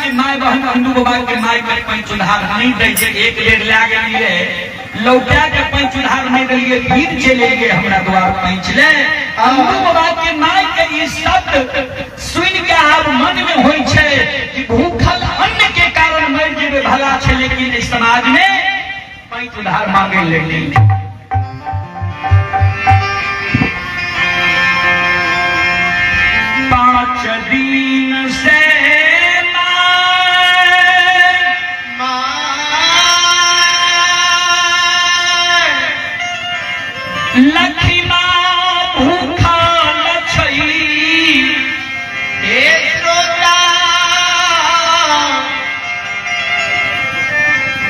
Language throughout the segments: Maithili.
के my बहन अंदू बाबा के my के पैंच उधार नहीं दै छै। एक बेर लए गेलियै, लौटा के पैंच उधार नहीं देलियै, फिर चलि एलियै हमरा द्वार पैंच ले। अंदू बाबा के my के ई शब्द सुनि के आब मन में होइ छै कि भूखल अन्न के कारण मरि जेबै भला छै, लेकिन एहि समाज में पैंच उधार मांगे ले नहीं। पांच दिन से लखिमा भूखल छै। हे श्रोता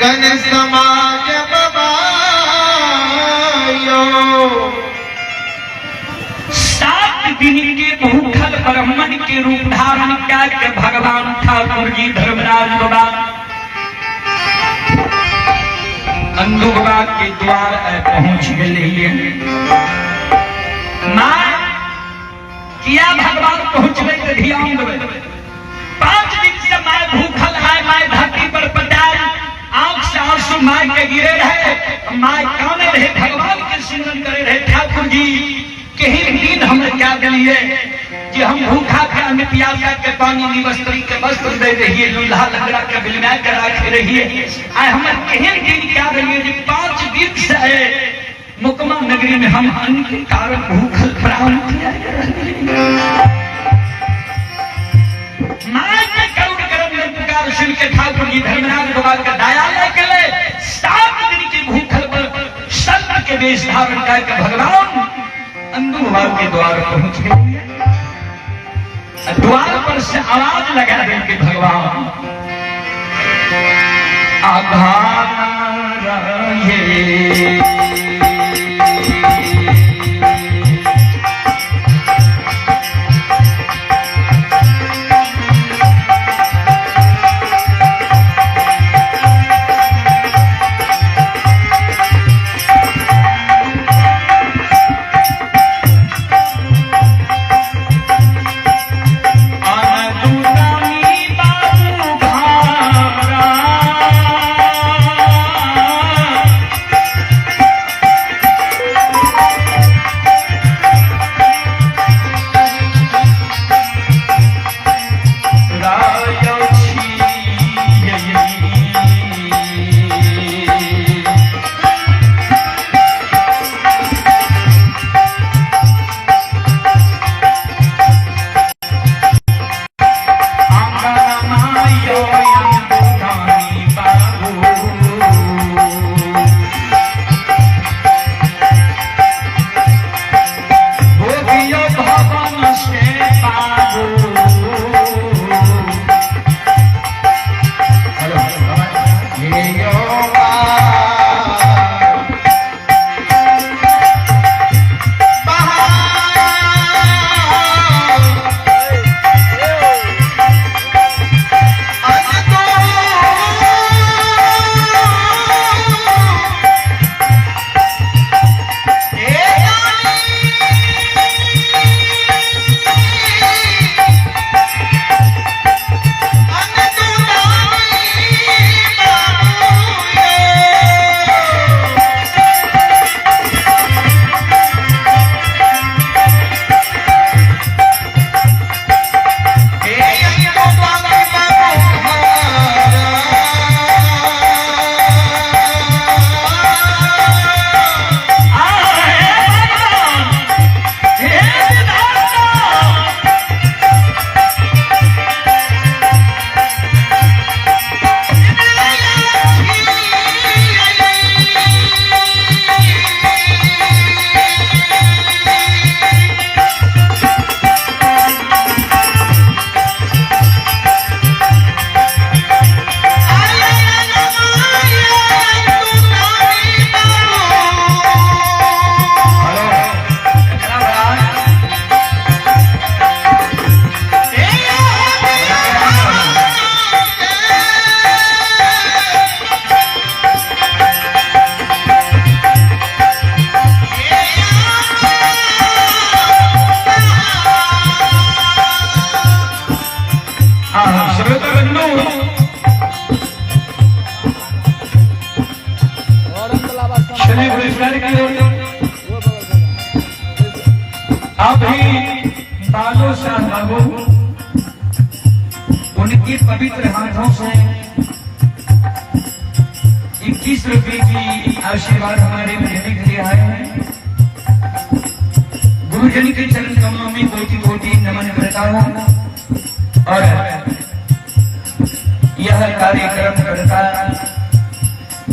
गण समाज बबायो, 7 दिन के भूखल ब्राह्मण के रूप धारण करके भगवान ठाकुर जी धर्मराज बाबा अंदू बाबा के द्वार पहुंच गए। मां किया भगवान पहुंचले तो ध्यान देवे। 5 दिन से my भूखल है, my धरती पर पटाल, आंख से आंसू my के गिरे रहे, my काने रहे, भगवान के सिमरन करे रहे। ठाकुर जी कहीं दिन हम क्या दिलिए कि हम भूखा के अन्न प्यासा के पानी निवस्त्री के वस्त्र दे रहिए, लूल्हा लंगड़ा के बिलमा के राखे रहिए। आय हम कहीं दिन क्या दिलिए कि 5 दिन से मुकमा नगरी में हम अन्न के कारण भूखल प्राण त्याग रहे। My के करुण करम में पुकार सुन के ठाकुर जी धर्मराज बाबा का दया लेके ले 7 दिन की भूखल पर संत के वेश धारण करके भगवान अंदू बाबा के द्वार पहुंच गए। द्वार पर से आवाज लगा दे के भगवान आघान रहे। पुरस्कार की ओर अभी बालो शाह बाबू उनके पवित्र हाथों से 21 रुपए की आशीर्वाद हमारे देने के लिए आए हैं। गुरुजन के चरण कमलों में कोटि कोटि नमन करता हूं और यह कार्यक्रम करता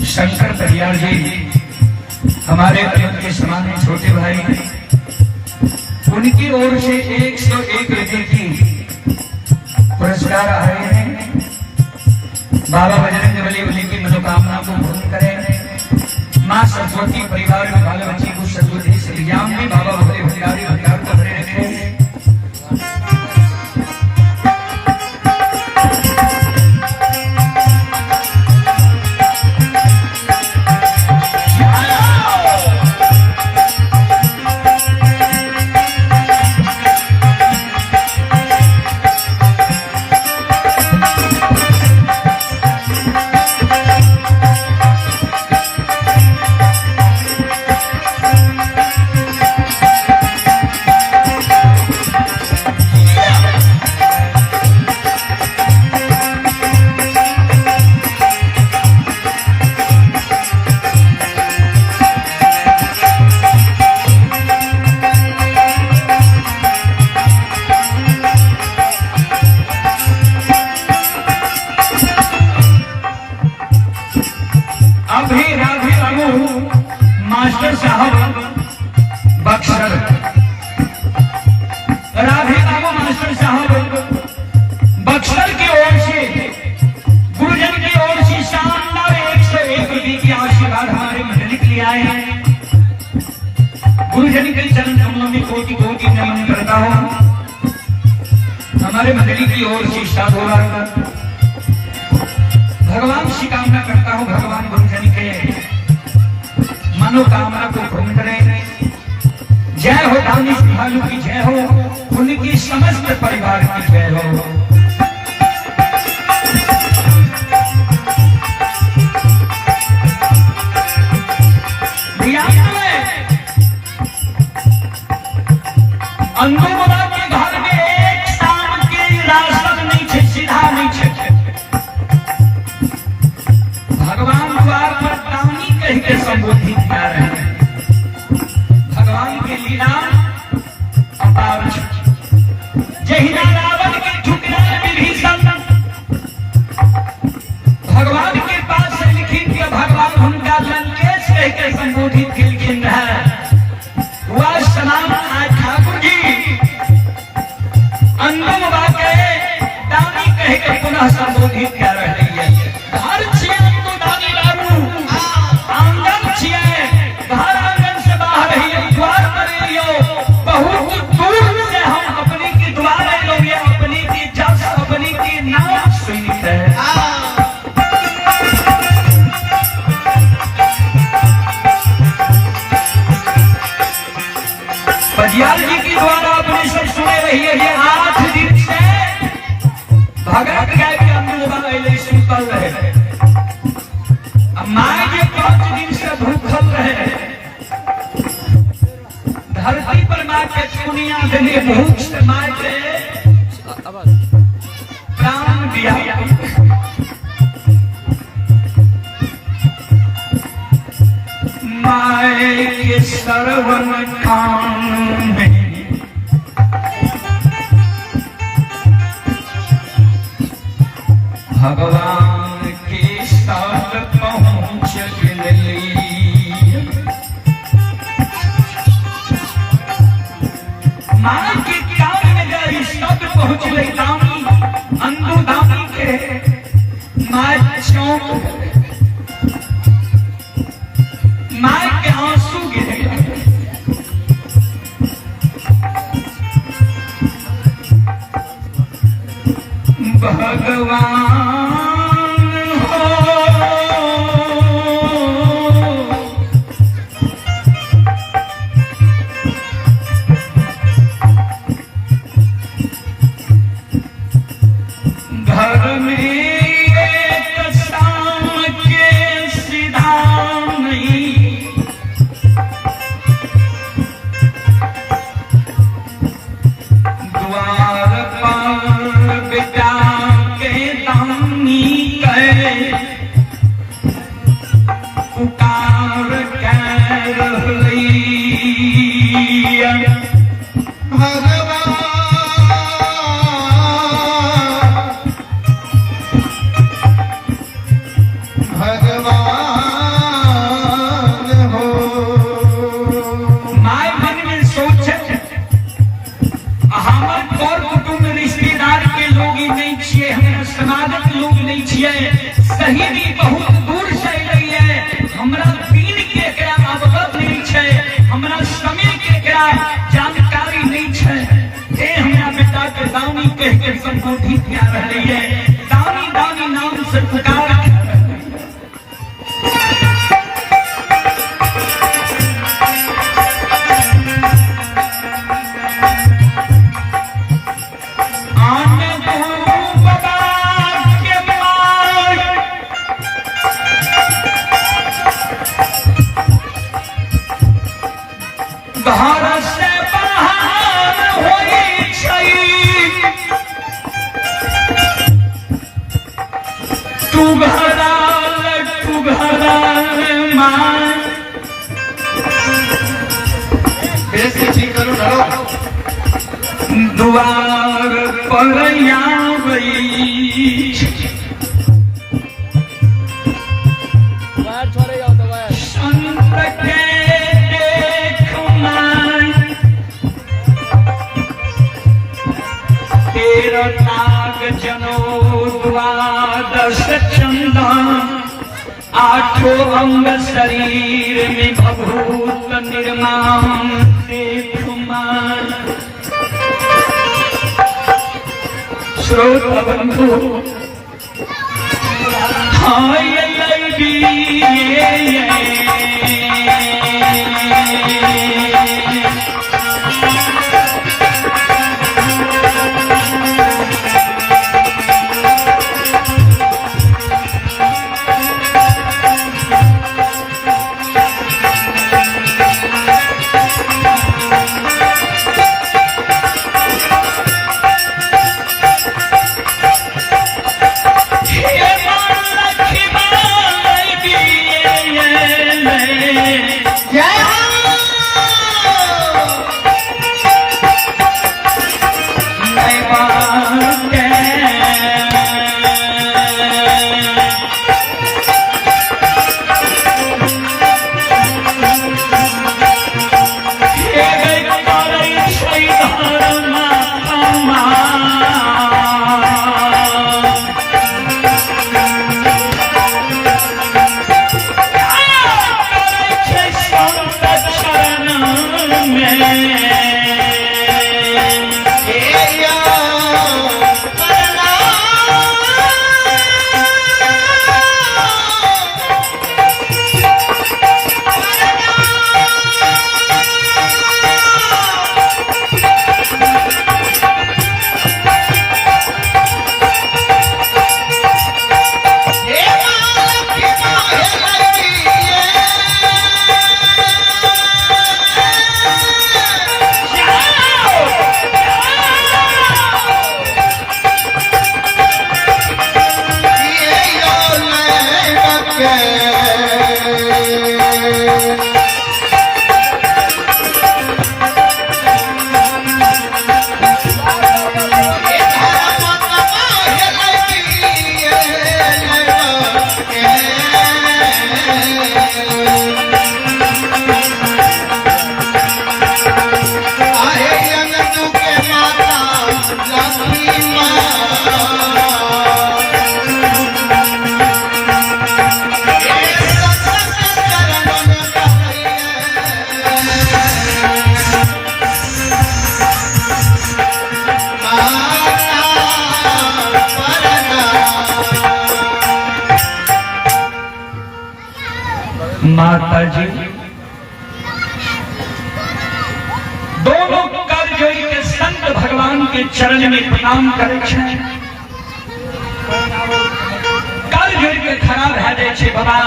शंकर परियार जी हमारे अनुज के समान छोटे भाई, उनकी ओर से 101 रुपए की पुरस्कार आए हैं। बाबा बजरंग बली उन्हीं की मनोकामना को पूर्ण करें। माँ सरस्वती परिवार में बाल बच्ची को सद्बुद्धि सज्ञान में बाबा भोले भंडारी भंडार को भरे रखें। अभी राधे बाबू मास्टर साहब बक्सर, राधे बाबू मास्टर साहब बक्सर की ओर से गुरुजन की ओर से शानदार 101 रुपए की आशीर्वाद हमारे मंडली के लिए आए हैं। गुरुजन के चरण कमलों में कोटि कोटि नमन करता हूं। हमारे मंडली की ओर से साधुवाद भगवान से कामना करता हूं, भगवान गुरुजन के मनोकामना को पूर्ण करें। जय हो दानी भालू की जय हो, उनकी समस्त परिवार की जय हो। ध्यान में अंदू बाबा के घर में एक शाम के राशन नहीं छे, सीधा नहीं छे। भगवान द्वार पर दानी कह के संबोधित कर रहे हैं। भगवान के लीला अपार छे। जहिना रावण के ठुकरा विभीषण भगवान के पास से लिखित के भगवान उनका लंकेश कह के संबोधित केलखिन रहे, वह समान आज ठाकुर जी अंदर बाबा के दानी कह के पुनः संबोधित कर रहे हैं। घर छिए तो दानी बाबू, आंगन छिए, घर आंगन से बाहर ही द्वार पर लियो। बहुत दूर से हम अपने के द्वार लोग अपने के जस अपने के नाम सुनते हैं। बजियाल जी के द्वारा अपने सब सुने रहिए ये 8 दिन से भगत गाय के अंदर बाबा अइले सुतल रहे। अब माय के 5 दिन से भूखल रहे। धरती पर माँ के चुनिया देने भूख से माय के प्राण दिया। माय के सरवन कान में भगवान के साथ पहुंच गई। माँ के कान में गई शब्द पहुंच गई दामी अंदू दामी के माँ चौंक, माँ के आंसू गिरे। भगवान हो घर में एक शाम के सीधा नहीं, बहिन ई बहुत दूर से अयलैए, हमरा दीन के एकरा अवगत नहि छै, हमरा समय के एकरा जानकारी नहि छै, ते हमरा बेटा के दानी कह के संबोधित कए रहलैए, दानी दानी नाम से पुकार। आन बाबा के मार घर से बाहर होइ छै, टुघराल टुघराल माँ। बेस के ठीक करू नरो। दुआर पर आबै संत के देख माय तेर नाग जनो द्वादश चंदन, आठों अंग शरीर में भभूत निर्माण देख मान। श्रोत बंधु हाय लगी। जय हो। हे यो हे मालकी माहे लगी। माता जी दोनों कर जोड़ के संत भगवान के चरण में प्रणाम करे छै, कर जोड़ के खड़ा भए जाइ छै। बाबा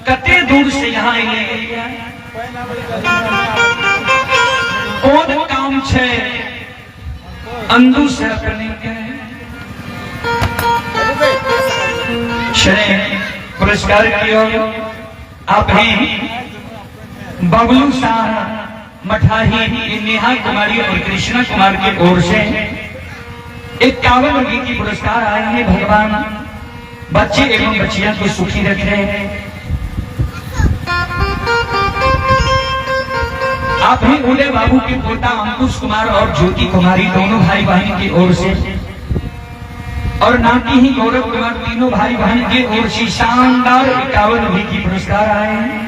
कते दूर से यहाँ अयले, कोन काम छै अंदू से अपने के श्रेय पुरस्कार की ओर आप हैं बबलू शाह मठाही नेहा कुमारी और कृष्णा कुमार की ओर से 51 रुपये की पुरस्कार आए हैं। भगवान बच्चे एवं बच्चियां को सुखी रखे। आप ही उदय बाबू के पोता अंकुश कुमार और ज्योति कुमारी दोनों भाई बहन की ओर से और नाती ही गौरव कुमार, तीनों भाई बहन के ओर से शानदार 51 भी की पुरस्कार आए हैं।